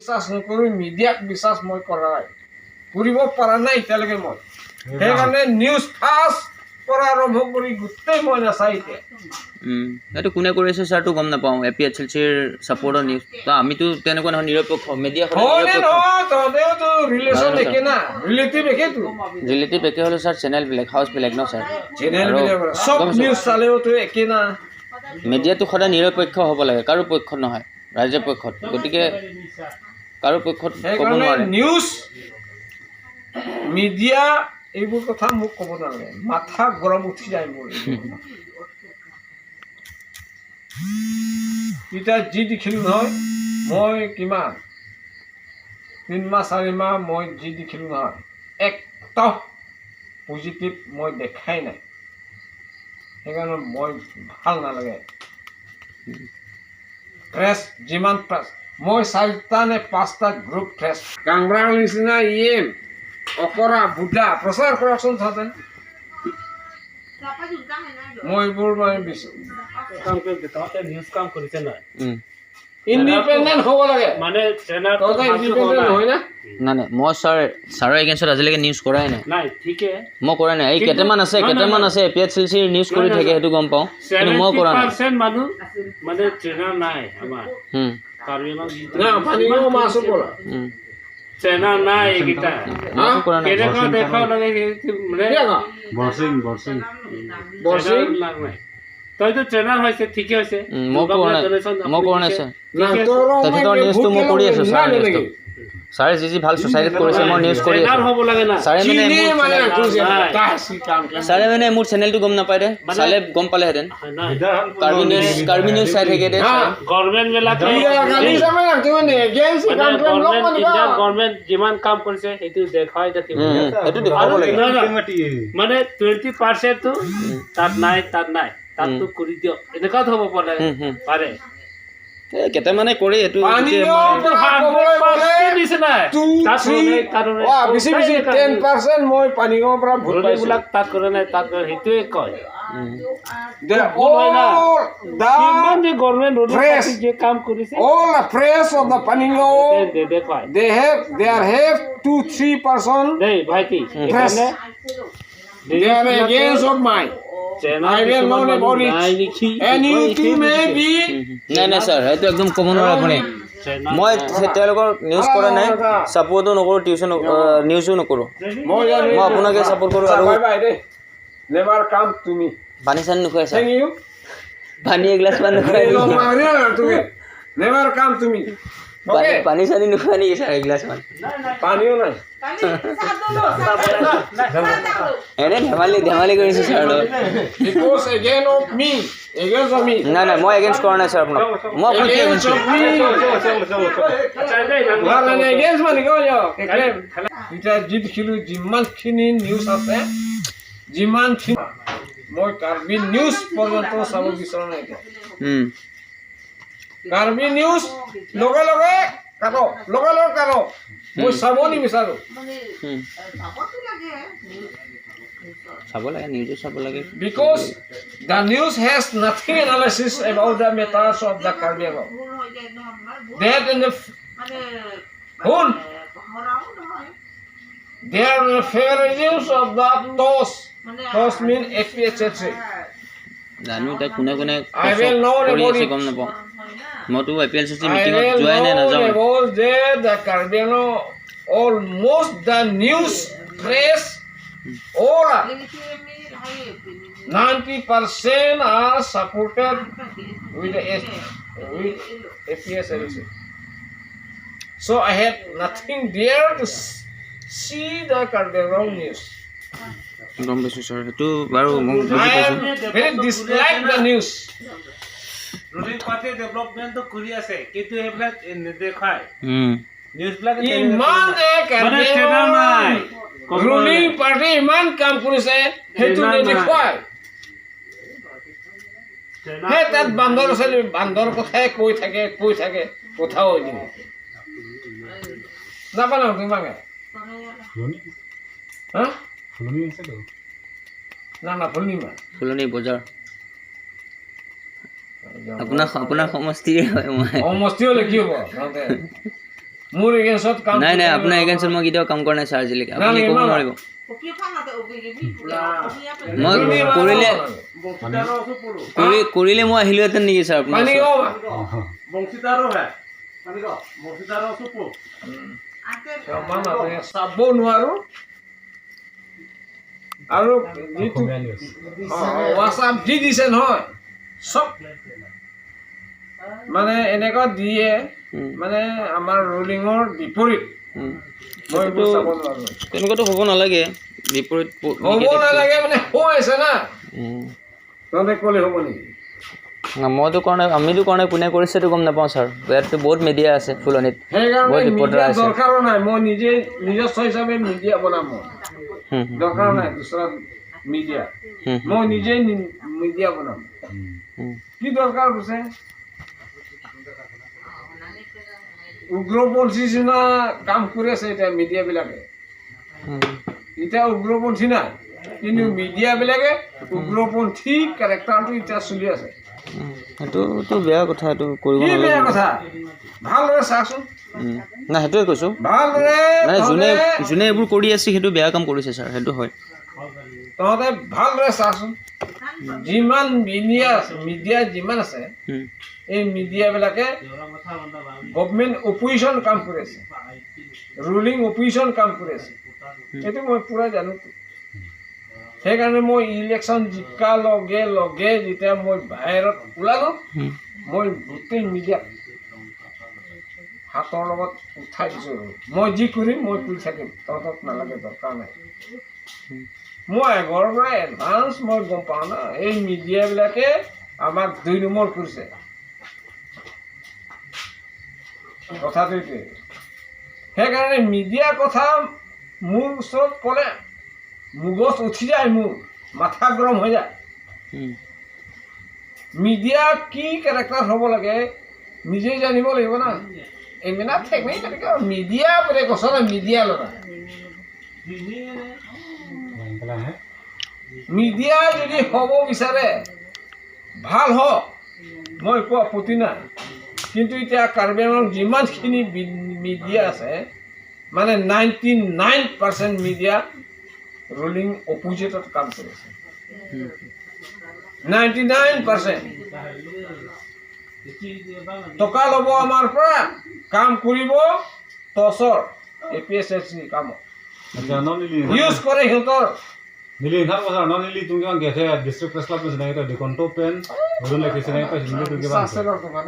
বিশ্বাস নকৰোঁ, মিডিয়াক বিশ্বাস মই কৰা নাই, কৰিব পৰা নাই এতিয়ালৈকে মই। সেইকাৰণে নিউজ ফাৰ্ষ্ট পৰা আৰম্ভ কৰি গোটেই মই নাচাই এতিয়া। সেইটো কোনে কৰিছে ছাৰটো গম নাপাওঁ। এপিএইচএলচিৰ ছাপৰ্টৰ নিউজ তো আমিতো তেনেকুৱা নহয়, নিৰপেক্ষ মিডিয়া। হয়নে নহয়? তহঁতেওতো ৰিলেশ্যন একে না, ৰিলেটিভ একেতো। ৰিলেটিভ একে হ'লেও ছাৰ, চেনেল বেলেগ, হাউচ বেলেগ ন ছাৰ। চেনেল আৰু বেলেগ, চব গম পাইছোঁ। নিউজ চালেওতো একে না। মিডিয়াটো সদায় নিৰপেক্ষ হ'ব লাগে, কাৰো পক্ষত নহয়, ৰাইজৰ পক্ষত। গতিকে কাৰো পক্ষত ক'ব সেইকাৰণে নোৱাৰে। নিউজ মিডিয়া এইবোৰ কথা মোক ক'ব নালাগে, মাথা গৰম উঠি যায় মোৰ এইবোৰ কথা। এতিয়া যি দেখিলোঁ নহয়, মই কিমান 3 মাহ 4 মাহ মই যি দেখিলোঁ নহয়, একটাও পজিটিভ মই দেখাই নাই। সেইকাৰণে মই ভাল নালাগে। প্ৰেছ যিমান প্ৰেছ, মই চাৰিটা নে পাঁচটা গ্ৰুপ প্ৰেছ কাংৰাৰ নিচিনা ইএম অকৰা বুদা প্ৰচাৰ কৰকচোন তাতে। মই এইবোৰ মানে কাম কৰি তহঁতে নিউজ কাম কৰিছে নাই? ইণ্ডিপেণ্ডেণ্ট হ'ব লাগে। মানে ট্ৰেইনাৰ। তহঁতে ইণ্ডিপেণ্ডেণ্ট নহয় না। নাই নাই, মই ছাৰ, ছাৰৰ এগেইনষ্টত আজিলৈকে নিউজ কৰাই নাই। নাই, ঠিকে। মই কৰা নাই। এই কেইটামান আছে, নাই, কেইটামান নাই। আছে, এপিএইচএলচিৰ নিউজ কৰি নাই, থাকে। নাই। সেইটো গম পাওঁ, কিন্তু মই 70 কৰা নাই। পাৰ্চেণ্ট মানুহ মানে ট্ৰেইনাৰ নাই আমাৰ কাৰ্বি আংলং যিটো। না, পানীও মাছো পৰা। ট্ৰেইনাৰ নাই এইকেইটা। মইতো কৰা নাই। কেনেকুৱা দেখাব লাগে সেইটো মানে। কি আকৌ? বৰচিং, বৰচিং। বৰচিং? ট্ৰেইনাৰ নাই। তইতো ট্ৰেইনাৰ হৈছে, ঠিকে হৈছে। মই কৰা নাই, মই কৰা নাই ছাৰ। না, তোৰো তেখেতৰ নিউজটো মই কৰি আছোঁ ছাৰ, নিউজটো। ছাৰে যি যি ভাল ছ'চাইটিত কৰিছে, মই নিউজ কৰি ট্ৰেইনাৰ আছোঁ। হ'ব লাগে না। ছাৰে মানে চিনে মোৰ মানে নাই। ছাৰে মানে মোৰ চেনেলটো গম নাপায় দে। চালে গম পালেহেঁতেন। নাই। কাৰ্বি নিউজ, কাৰ্বি নিউজ চাই থাকে দে ছাৰে। গভৰ্ণমেণ্ট বিলাকে মানে গভৰ্ণমেণ্ট, ইণ্ডিয়ান গভৰ্ণমেণ্ট যিমান কাম কৰিছে সেইটো দেখুৱাই থাকিব। সেইটো দেখুৱাব আৰু লাগে। নহয়, নহয়। মানে 20%টো তাত নাই, তাত নাই, তাততো কৰি দিয়ক, এনেকুৱাত হ'ব পাৰে। উম, হুম। পাৰে। এই কেইটামানে কৰি এইটো দিছে নাই তাত হোৱা নাই, তাত হোৱা নাই। বেছি বেছি 10% মই পানীগাঁৱৰ পৰা ভোট পাইছোঁ। বিলাক তাত কৰা নাই, তাত কৰা নাই, সেইটোৱে কয়। They ভুল হয় না। all the কিমান যে গভৰ্ণমেণ্ট Press. যে কাম কৰিছে all the press of the Panigao, দেখুৱায়। they have there have two three person দেই ভাইটি, press. সেইকাৰণে They are against of mine. I will know about it. নাই নেকি। And you too may be. নাই নাই ছাৰ, সেইটো একদম ক'ব নোৱাৰে আপুনি। মই তেওঁলোকৰ নিউজ কৰা নাই, ছাপৰ্টো নকৰোঁ, টিউচন নিউজো নকৰোঁ। মই জানো। মই আপোনাকে ছাপৰ্ট কৰোঁ আৰু বাই বাই দেই। Never come to me. পানী চানী নোখোৱাই ছাৰ? Thank you. পানী এগিলাচ মান নোখোৱাই নেকি? তুমি never come to me. Okay? পানী চানী নোখোৱাই নেকি ছাৰ এগিলাচ মান? পানীও নাই। এনে ধেমালি ধেমালি কৰিছোঁ ছাৰ লগত। Because again of me, against of me. নাই নাই, মই এগেইনষ্ট কৰা নাই ছাৰ আপোনাক। মই আপোনাক কি Against against of me. ভাল মানে against মানে কিয় যাওঁ? এতিয়া যি দেখিলোঁ, যিমানখিনি নিউজ আছে, যিমানখিনি মই কাৰ্বি নিউজ পৰ্যন্ত চাব বিচৰা নাই এতিয়া। কাৰ্বি নিউজ লগে লগে কাটক, লগে লগে কাটক, মই চাব নিবিচাৰোঁ। চাব লাগে, নিউজো চাব লাগে। Because the news has nothing analysis about the matters of the Karbi Anglong. That in the শুন, they are the favoritisms of the TOS. TOS mean APHLC. জানো এতিয়া কোনে কোনে I will know কৰি about আছে it. গম নাপাওঁ। মইতো এপিএলচি I মিটিঙত will যোৱাই নাই, know নাযাওঁ। about that the Karbi Anglong, almost the news press, all are 90% are supported with the S, with APSLC. So I had nothing there to see the Karbi Anglong news. গম পাইছোঁ sir, সেইটো বাৰু মোক বুজি I পাইছোঁ। am very dislike the news. Ruling party ডেভেলপমেণ্টটো কৰি আছে, কিন্তু সেইবিলাক নেদেখায় নিউজবিলাক। ইমান যে মানে ট্ৰেইনাৰ নাই। ৰুলিং পাৰ্টি ইমান কাম কৰিছে, সেইটো ট্ৰেইনাৰ নাই। নেদেখুৱায়। সেই তাত বান্দৰ আছে, বান্দৰ কথাই কৈ থাকে, কৈ থাকে, কথাও নিদিয়ে। নাপালো তোমাকে। ফুলনি। হা। ফুলনি আছেতো। না না, ফুলনি মা। ফুলনি বজাৰ আপোনাৰ সমষ্টিৰে হয় মই। সমষ্টি হ'লে কি হ'ব? তহঁতে মোৰ এগেইনষ্টত কাম নাই নাই, আপোনাৰ এগেইনষ্টত মই কেতিয়াও কাম কৰা নাই ছাৰ আজিলৈকে, আপুনি নাই, ক'ব নাই। নোৱাৰিব। মই কৰিলে কৰিলে মই আহিলোহেঁতেন নেকি ছাৰ আপোনাৰ পানী ওচৰত? চাব নোৱাৰো। আৰু যিটো অসমীয়া নিউজ। হোৱাটছআপ যি দিছে নহয়, চব মানে এনেকুৱা দিয়ে, মানে আমাৰ ৰুলিঙৰ বিপৰীত। মই এইবোৰ চাব নোৱাৰো। তেনেকুৱাতো হ'ব নালাগে, বিপৰীত হ'ব negative। নালাগে মানে হৈ আছে না। তহঁতে ক'লে হ'ব নেকি? না, মইতো কৰা নাই, আমিতো কৰা নাই, কোনে কৰিছে সেইটো গম নাপাওঁ ছাৰ। ইয়াততো বহুত মিডিয়া আছে ফুলনিত, সেইকাৰণে বহুত ৰিপৰ্টাৰ মিডিয়া আছে। দৰকাৰো নাই, মই নিজে নিজস্ব হিচাপে মিডিয়া বনাম মই। হুম, হুম, দৰকাৰ নাই দুচৰা মিডিয়া। হুম, মই নিজেই মিডিয়া বনাম। কি দৰকাৰ কৈছে? উগ্ৰপন্থী নিচিনা কাম কৰি আছে এতিয়া মিডিয়াবিলাকে। এতিয়া উগ্ৰপন্থী নাই, কিন্তু মিডিয়াবিলাকে উগ্ৰপন্থী কেৰেক্টাৰটো এতিয়া চলি আছে। সেইটোতো বেয়া কথা, এইটো কৰিব কি বেয়া নালাগে। কথা? ভালদৰে চাচোন। নাই, সেইটোৱে কৈছোঁ। ভালদৰে। মানে যোনে তহঁতে যোনে এইবোৰ কৰি আছে, সেইটো বেয়া কাম কৰিছে ছাৰ, সেইটো হয়। তহঁতে ভালদৰে চাচোন, যিমান মিডিয়া আছে, মিডিয়া যিমান আছে, এই মিডিয়াবিলাকে গভমেণ্ট অপজিশ্যন কাম কৰি আছে, ৰুলিং অপজিশ্যন কাম কৰি আছে। এইটো মই পূৰা জানো। সেইকাৰণে মই ইলেকশ্যন জিকাৰ লগে লগে যেতিয়া মই বাহিৰত ওলালোঁ, মই গোটেই মিডিয়াক হাতৰ লগত উঠাই দিছোঁ আৰু মই যি কৰিম মই কৰি থাকিম, তহঁতক নালাগে, দৰকাৰ নাই। মই আগৰ পৰা এডভান্স মই গম পাওঁ না, এই মিডিয়াবিলাকে আমাক দুই নম্বৰ কৰিছে। কথাটো এইটোৱে। সেইকাৰণে মিডিয়াৰ কথা মোৰ ওচৰত ক'লে মগজ উঠি যায়, মোৰ মাথা গৰম হৈ যায়। মিডিয়া কি কেৰেক্টাৰ হ'ব লাগে নিজেই জানিব লাগিব না। এইবিলাক থেকমেই তেনেকৈ মিডিয়া বুলি কৈছ না, মিডিয়া ল'ৰা। হে। মিডিয়া যদি হ'ব বিচাৰে ভাল হওক, মই একো আপত্তি নাই। কিন্তু এতিয়া কাৰ্বি আংলং যিমানখিনি মিডিয়া আছে, মানে 99% মিডিয়া ৰুলিং অপজিটত কাম কৰি আছে, 99%। টকা ল'ব আমাৰ পৰা, কাম কৰিব টচৰ এপিএছএছচি কামত আচ্ছা, ননিলি। ইউজ কৰে সিহঁতৰ। নিলি ইমান বছৰ ননিলি, তুমি কিমান গেছে ডিষ্ট্ৰিক্ট প্ৰেছ ক্লাব নিচিনাকে তই দেখোন তো পেন নতুন লিখিছে নাই পাইছিলি, তুমি কিমান আছে ৰ তোমাৰ।